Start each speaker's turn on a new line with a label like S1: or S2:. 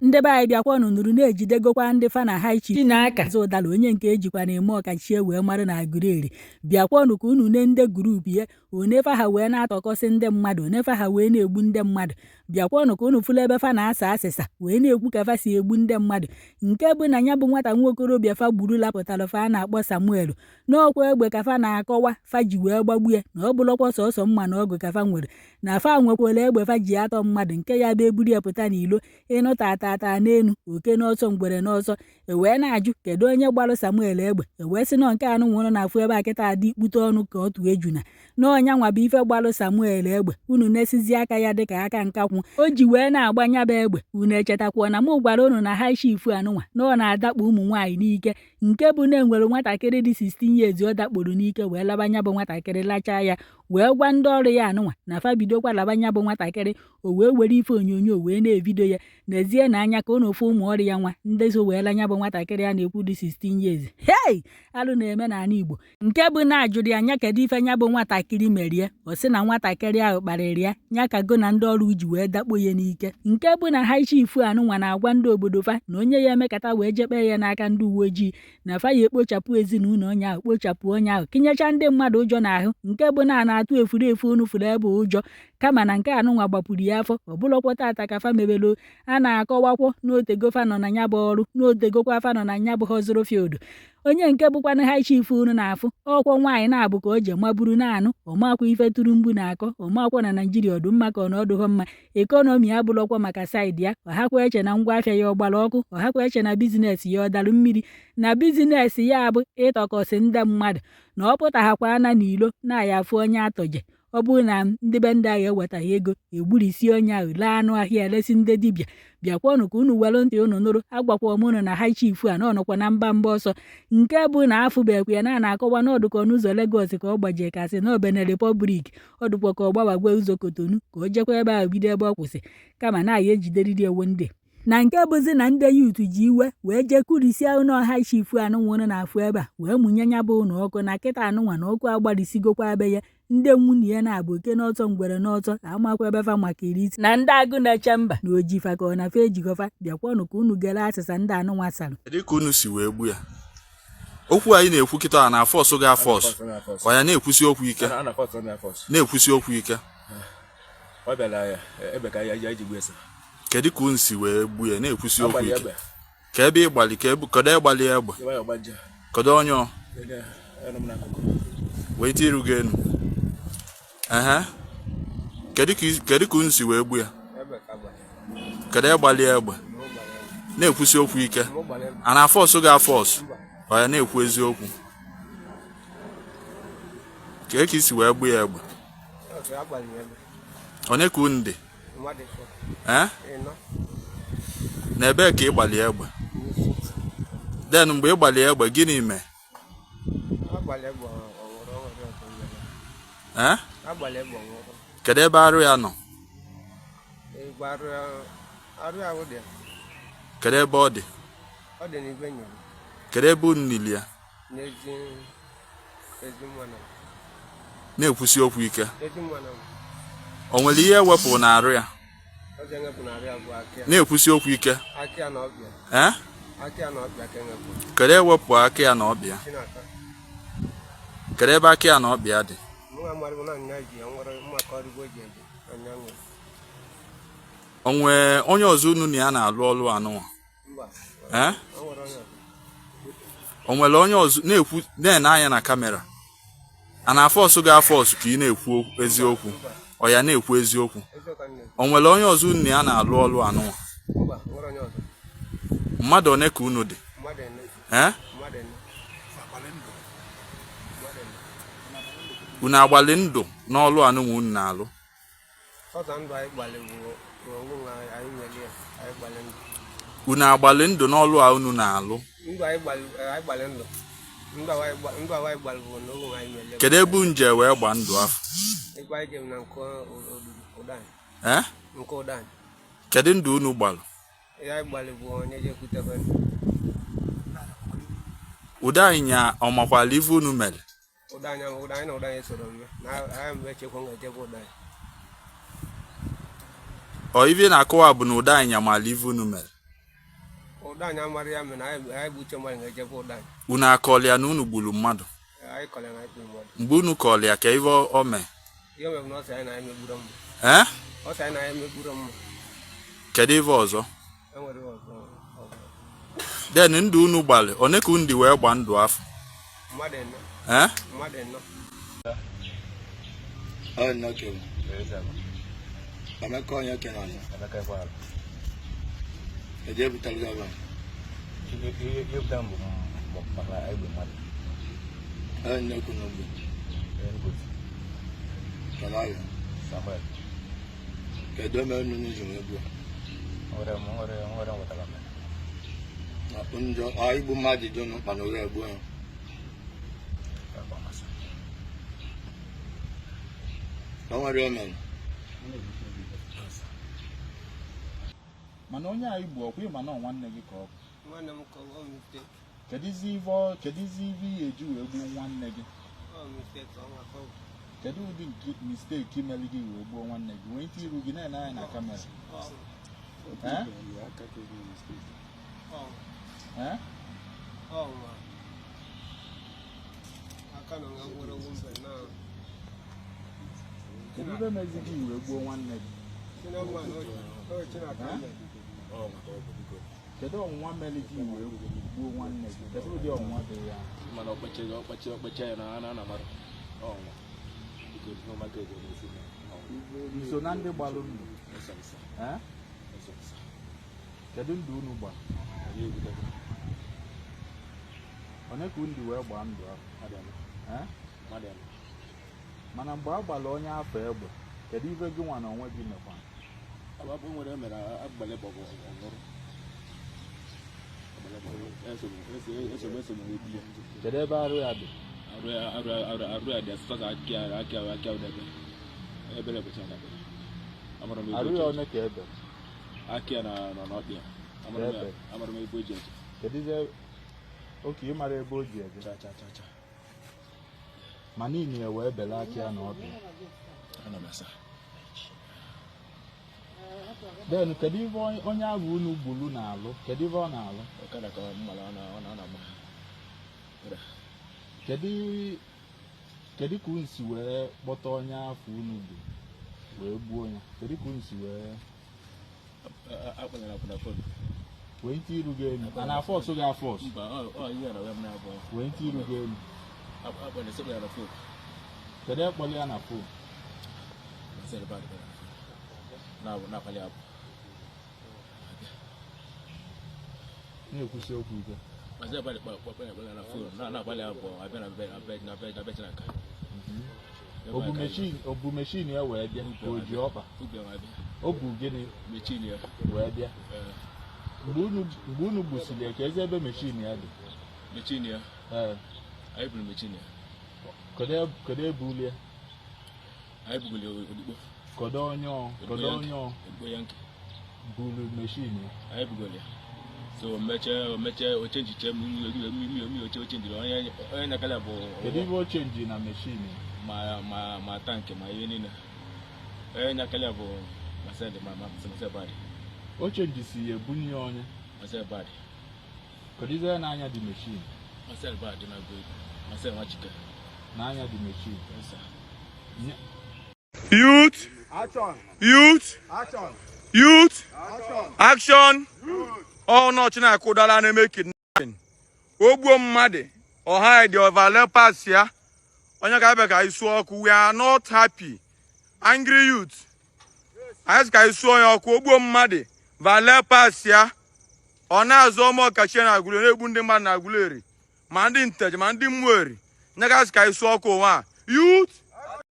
S1: Ndị be anyị, bịakwanụ nụrụ na-ejidegokwa ndị fa na High Chief Chinaka Ụdala, onye nke ejikwa na-eme ọkachie wee mara na Aguleri. Bịakwanụ ka unu ne ndị group ya one fa ha wee na-atọkọsị ndị mmadụ, one fa ha wee na-egbu ndị mmadụ. Bịakwanụ ka unu fụlụ ebe fa na-asa asịsa wee na-ekwu ka fa si egbu ndị mmadụ, nke bụ na ya bụ nwata nwa okorobịa fa gburu lapụtara fa a na-akpọ Samuel n'ọkwa egbe ka fa na-akọwa fa ji wee gbagbu ya, na ọ bụrụkwa sọsọ mma na ọgụ ka fa nwere, na fa nwekwara egbe fa ji atọ mmadụ, nke ya bụ eburu ya pụta n'ilo, ịnụ tatata n'elu, oke n'ọsọ, ngwere n'ọsọ. E wee na-ajụ kedu onye gbalụ Samuel egbe. E wee sị nọ nke anụ nwụrụ na afụ ebe a kịta adị ikpute ọnụ ka ọ tụọ ejuna n'ọnya nwa bụ ife gbalụ Samuel egbe. Unu nesizi aka ya dịka aka nkakwụ o ji wee na-agba nyaba egbe. Unu echetakwuo na mụ gwara unu na High Chief anụnwa na ọ na-adakpo ụmụ nwaanyị n'ike, nke bụ na enwere nwatakịrị dị 16 years ọ dakporo n'ike wee laba nya bụ nwatakịrị, lachaa ya, wee gwa ndị ọrụ ya anụnwa na fa bidokwa laba nya bụ nwatakịrị. O wee were ife onyonyo wee na-evidio ya n'ezie na anya ka unu fụ ụmụ ọrụ ya nwa ndị so wee la nya bụ nwatakịrị a na-ekwu dị 16 years. Hei, alụ na-eme n'ala Igbo, nke bụ na ajụrụ ya nya kedu ife nya bụ nwatakịrị merie, ọ sị na nwatakịrị ahụ kparịrị ya, nya ka go na ndị ọrụ ji wee dakpo ya n'ike. Nke bụ na High Chief anụnwa na-agwa ndị obodo fa na onye ya emekata wee jekpe ya n'aka ndị uwe ojii, na fa ya ekpochapụ ezinụlọ onye ahụ, kpochapụ onye ahụ, kinyecha ndị mmadụ ụjọ n'ahụ, nke bụ na a na-atụ efuru efu unu furu ebe ụjọ, kama na nke anụnwa gbapuru ya afọ. Ọ bụrụkwa tata ka fa mebelo, a na-akọwakwọ n'otego fa nọ na ya bụ ọrụ, n'otegokwa fa nọ na ya bụ hustle field. Onye nke bụkwanụ High Chief unu na-afụ ọkwọ nwaanyị na-abụ ka o ji maburu na-anụ ọmakwa ife tụrụ mgbu na-akọ ọmakwa na Naijiria ọdụ mma ka ọ na ọdụghọ mma, economy abụrụkwa maka side ya. Ọhakwa eche na ngwa afịa ya ọ gbara ọkụ, ọhakwa eche na business ya ọ dalụ mmiri, na business ya bụ ịtọkọsị ndị mmadụ, na ọ pụtaghakwa ana n'ilo na-aya afụ onye atọje. Ọ bụrụ na ndị be ndị agha ewetaghị ego, egburisi onye ahụ, lee anụ ahịa, elesi ndị dibịa. Bịakwanụ ka unu were ntị unu nụrụ. Agwakwa m unu na High Chief a na ọnọkwa na mba mba ọsọ, nke bụ na afụbekwa ya na a na-akọwa na ọdụkọ n'ụzọ Lagos ka ọ gbajie, kasị na Benin Republic, ọdụkwa ka ọ gbawagwe ụzọ Kotonu ka o jekwa ebe ahụ bido ebe ọ kwụsị, kama na aya ejideriri ewu ndị na nke bụzi na ndị youth ji iwe wee jee kurisia ụlọ High Chief anụnwa na-afụ ebe a, wee mụnye nya bụ ụlọ ọkụ. Na kịta anụnwa na ọkụ agbarịsigokwa be ya, ndị nwunye ya na-abụ oke n'ọtọ, ngwere n'ọtọ, amakwa ebe fa maka iri isi na ndị agụ na-eche mba na ojifa ka ọ na fa ejikọfa. Bịakwanụ ka unu gere asịsa ndị anụnwa sara.
S2: Kedu ka unu si wee gbu ya? Okwu anyị na-ekwu kịta a na-afọsụ gị afọsụ, ọ ya na-ekwusi okwu ike, na-ekwusi okwu ike.
S3: Ọ bịara ya ebe ka ya ji gbu ese.
S2: Kedu ka unu si wee gbu ya? Na-ekwusi okwu ike. Ka ebe ịgbalị ka ebe kedu ịgbalị egbe, kedu onye ọ wee tiru gị enu? Ehe, kedu ka unu si wee gbu ya? Kedu ịgbalị egbe? Na-ekwusi okwu ike. A na-afọsụ gị afọsụ, ọ ya na-ekwu eziokwu. Ka ka isi wee gbu ya egbe? Onye ka unu dị? Ee, na ebee ka ị gbalị egbe? Then mgbe ị gbalị egbe, gịnị mee? Ee, kedu ebe arụ ya nọ? Kedu ebe ọ dị? Kedu ebe unu nili ya? Na-ekwusi okwu ike. O nwere ihe ewepụ n'arụ ya? Na-ekwusi okwu ike. Ee, kedu ewepụ aka ya na ọbịa? Kedu ebe aka ya na ọbịa dị? O nwee onye ọzọ unu na ya na-alụ ọlụ anụnwa? Ee, o nwere onye ọzọ? Na-ekwu, na-ene anya na camera. A na-afọsụ gị afọsụ ka ị na-ekwu eziokwu, ọ ya na-ekwu eziokwu. O nwere onye ọzọ unu na ya na-alụ ọlụ anụnwa? Mmadụ one ka unu dị? Ee, unu agbalị ndụ n'ọlụ anụnwa unu na-alụ? Unu agbalị ndụ n'ọlụ a unu na-alụ? Kedu ebe unu je wee gbaa ndụ afọ? Ee, kedu ndụ unu gbalụ? Ụda ịnya ọ makwala ife unu mere? Ọ ife na-akọwa bụ na ụda ịnya mala ife unu mere.
S4: Ụdanya amara ya mere na anyị bụ uche mmadụ ga-ejebe ụdanya.
S2: Unu akọọlụ ya na unu gburu mmadụ?
S4: Anyị kọrọ ya na anyị gburu mmadụ.
S2: Mgbe unu kọọlụ ya, ka ife o mee?
S4: Ihe o mere bụ na ọ sị anyị na anyị megburu mma.
S2: Ee?
S4: Ọ sị anyị na anyị megburu mma.
S2: Kedu ife ọzọ?
S4: Enwere ihe ọzọ ọ bụ.
S2: Then ndụ unu gbalị, one ka unu dị wee gba ndụ afọ?
S4: Mmadụ 4.
S2: Ee?
S4: Mmadụ 4.
S5: Ọ nnọọ ke bụ. Emeka onye ke na ọzọ.
S3: Emeka Ekwealor.
S5: Eje butere gị ọbara.
S3: Ihe butere m bụ maka egbe mmadụ.
S5: Ọ nnọọ kwuru n'ugbo.
S3: Enugu.
S5: Kedu
S3: Samuel.
S5: Kedu eme unu ji wee gbuo?
S3: Nwere nwetara m.
S5: Na njọ ọ igbu mmadụ dị unu mkpa na oghe egbuo ya. O nwere o mere.
S2: Mana onye anyị gbu, ọkwa ịma na ọ nwanne gị ka ọ bụ?
S4: Nwanne m ka ọ mistake.
S2: Kedụzi ife ihe eji wee gbuo nwanne gị?
S4: Ọ mistake ọ nwa ka ọ bụ.
S2: Kedu ụdị nke mistake mere gị wee gbuo nwanne gị? Nwee ike iru gị na-ene anya na camera.
S4: Ọ
S2: Eh?
S4: ọ
S2: Eh?
S4: ọ nwa. Aka na nga nwere ogwu mbe na.
S2: Kedu ife mezi gị wee gbuo nwanne gị?
S4: Chinama na o Chinaka mere.
S2: Kedu ọnwụnwa mere gị wee gbuo nwanne gị? Kedu ụdị ọnwụnwa dị ya?
S3: Mana ọkpacha ọkpacha ọkpacha ya na a na-amara. Ọnwa. Biko, ụmụaka ego na-esi na ọnwa.
S2: Nso na ndị gbalụ ndụ?
S3: Nsọ nsọ.
S2: Eh?
S3: Nsọ nsọ.
S2: Kedu ndụ unu gbara?
S3: Anyị egwutego.
S2: One ka unu dị wee gbaa ndụ ahụ?
S3: Mmadụ 4.
S2: Eh?
S3: Mmadụ 4.
S2: Mana mgbe a gbara onye afọ egbe, kedu ife gị nwa na onwe gị mekwa?
S3: Ọ bụ nwere mere agbale bụ ọṅụrụ. Esogbu esogbu wee bie.
S2: Kedu ebe arụ ya dị?
S3: Arụ ya arụ arụ arụ ya dị asụsụ akị akị akị ebe. Ebere bụcha na ebere. Amara m ebe
S2: Arụ
S3: o
S2: ya
S3: ji
S2: one ka ebe?
S3: Akị ya na nọ n'ọkpịa. Amara m
S2: Ebe.
S3: Amara m ebe o ji eje.
S2: Kedu oke ị mara ebe o ji eje?
S3: Cha cha cha cha.
S2: Ma niile ya wee bele aka ya na ọbịa.
S3: Ana m asa.
S2: Then kedu ife onye ahụ unu gburu na-alụ? Kedu ife ọ na-alụ?
S3: Ọkada ka m mara ọ na ọ na-agba.
S2: Kedu ka unu si wee kpọta onye afọ unu gburu wee gbuo ya? Kedu ka unu si wee
S3: Akpanyere akwụ na phone.
S2: Wee ntị iru gị elu? A na-afọsụ gị afọsụ?
S3: Mba, ọ ihe na wee m na-abụ.
S2: Wee ntị iru gị elu.
S3: Akpanyere sịkwa ya na phone.
S2: Kedu ekpọrọ ya na phone?
S3: Masịrị bad na-abụ na-akpali abụ.
S2: Na-ekwusi okwu ike.
S3: Masịrị bad kpọkpọ na phone na-akpali abụ abịa na be na be na be na be Chinaka.
S2: Obu machine ya wee bịa ka o ji ọkpa?
S3: Ubi ma bịa.
S2: O bu gịnị?
S3: Machine ya.
S2: Wee bịa. Mgbe unu gbusiri ya, ka ezi ebe machine ya dị?
S3: Machine ya.
S2: Ee.
S3: Anyị buru machine ya.
S2: Kedu ebe uli ya?
S3: Anyị bugoli odigbo.
S2: Kedu onye ọ
S3: Odigbo ya nke.
S2: buru machine ya?
S3: Anyị bugoli ya. So mechie mechie oche nchiche mmiri oche oche njiri onye onye nyakala bụ
S2: Kedu ibe o change na machine ya?
S3: Ma tank ma ihe niile. Onye nyakala bụ Marcel ma ma Marcel Bad.
S2: O change si ya ebunye ya onye?
S3: Marcel Bad.
S2: Kedu ize na-anya dị machine?
S3: Marcel Bad na go Marcel Nwachike.
S2: Na-anya dị machine?
S3: Yes, sir.
S6: Youth. Youth. Youth. Action. Ọ nọ Chineke ụdara na-eme kidnapping. O gbuo mmadụ, ọha dị ọvale pass ya. Onye ka abịa ka anyị suo ọkụ. We are not happy. Angry youth. Anyị sị ka anyị suo ya ọkụ. O gbuo mmadụ, vale pass ya. Ọ na-azụ ọma ọkachie na Agụleri, na-egbu ndị mmadụ na Agụleri. Ma ndị Nteje, ma ndị Mmụeri. Nye ka sị ka anyị suo ọkụ ụwa a. Youth.